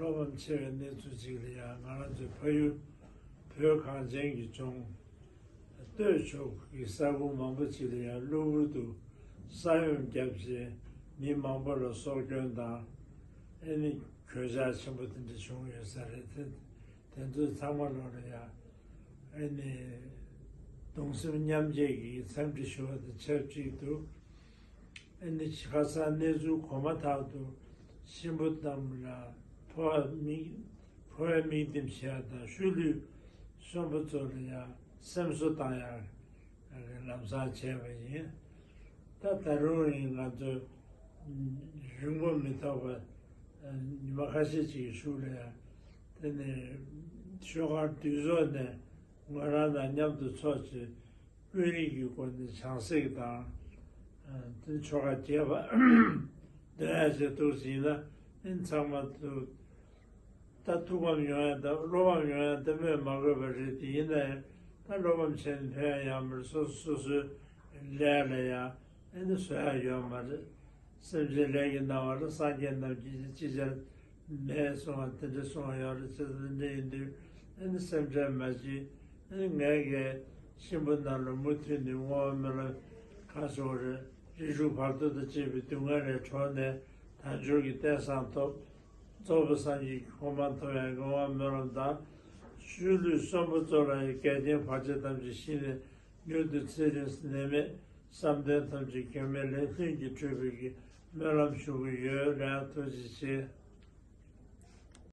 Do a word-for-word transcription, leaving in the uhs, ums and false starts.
བློ་ཕམ་ཆེ་བའི་གནས་ཚུལ་ཅིག་ལ་ཡང་ང་རང་ཚོའི་ཕ་ཡུལ་བོད་གངས་ཅན་གྱི་ལྗོངས་སྟོད་ཕྱོགས་ཀྱི་ས་ཁུལ་མང་པོ་ཅིག་ལ་ཡང་གློ་བུར་དུ་ས་ཡོམ་བརྒྱབ་རྗེས་མི་མང་པོ་ལ་སྲོག་སྐྱོན་དང་ཨེ་ནི་གོད་ཆག་ཆེན་པོ་དེ་འདྲ་བྱུང་ཡོད་ས་རེད། དེ་དེ་ཚོའི་ཚང་མ་ལོག་ལ་ཡང་ཨེ་ནི་གདུང་སེམས་མཉམ་སྐྱེད་ཀྱི་འཚམས་འདྲི་ཞུ་བ་དང་ཆབས་ཅིག་ཏུ། ཨ་ནི་ཁ་སང་གནས་ཚུལ་གོ་མ་ཐག་ཏུ་གཤིན་པོ་རྣམས་ལ་འཕོ་བ་དམིགས་འཕོ་བའི་དམིགས་འདེམས་བྱས་དང་ཤུལ་ལུས་གསོན་པོ་ཚོ་ལ་ཡང་སེམས་གསོ་བཏང་ཡག་ལམ་སང་བྱས་པ་ཡིན། ད་ད་རུང་ཡིན་ང་ཚོ་རིང་པོ་མི་ཐོགས་པ་ཉི་མ་ཁ་ཤས་ཅིག་གི་གཞུག་ལ་ཡང་དེ་ནས་ཤོག་ཁག་འདུས་ཚོགས་ནས་ངོས་རང་དང་མཉམ་དུ་ཚོགས་བྱས། དཔོན་རིགས་ཀྱི་སྒོ་ནས་བྱང་སེམས་དང་། དེ་ཆོ་ག་རྒྱས་པ་འདོན་ཡ་བྱེད་ཐུབ་ཟིན་ན་ཨིན་ཚང་མ་ཐུབ། ད་ཐུགས་ཕམ་ཡོང་ཡ་ད་བློ་ཕམ་ཡོང་ཡ་ད་སྨོས་མ་དགོས་པ་རེད། དེ་ཡིན་ན་ཡང་ད་བློ་ཕམ་བྱས་ནས་ཕན་ཡ་ཡོད་མ་རེད། སོ་སོ་སོ་སོའི་ལས་ལ་ཡང་ཨེ་ནི་བཟོ་ཡ་ཡོད་མ་རེད། སེམས་ཅན་ལས་ཀྱི་སྣང་བ་ལ་སངས་རྒྱས་རྣམས་ཀྱིས་ཅི་བྱར་མེད་གསུང་བ་དེ་འདྲ་གསུང་བ་ཡོད་རེད། བྱས་ཙང་དེ་འདྲ་ཡིན་དུས་ཨ་ནི་སེམས་ཁྲལ་མ་བྱེད། ཨ་ནི་ངས་ཀྱིས་གཤིན་པོ་རྣམས་ལ་མུ་མཐུད་ནས་བསྔོ་བ་སྨོན་ལམ་གང་བྱུང་རེད། རིགས་དྲུག་བར་དོ་དང་བཅས་པའི་སྡུག་བསྔལ་ལས་གྲོལ་ནས་དལ་འབྱོར་གྱི་རྟེན་བཟང་ཐོབ། རྫོགས་པའི་སངས་རྒྱས་ཀྱི་གོ་འཕང་ཐོབ་ཡག་བསྔོ་བ་སྨོན་ལམ་དང་། ཤུལ་ལུས་གསོན་པོ་ཚོ་ལ་ཡང་འགལ་རྐྱེན་བར་ཆད་ཐམས་ཅད་ཞི་ནས་མྱུར་དུ་ཚེ་རིང་ནད་མེད་བསམ་དོན་ཐམས་ཅད་འགལ་མེད་ལས་ལྷུན་གྱིས་གྲུབ་པའི་གི་སྨོན་ལམ་ཞུ་གི་ཡོད། ལགས་ཐུགས་རྗེ་ཆེ།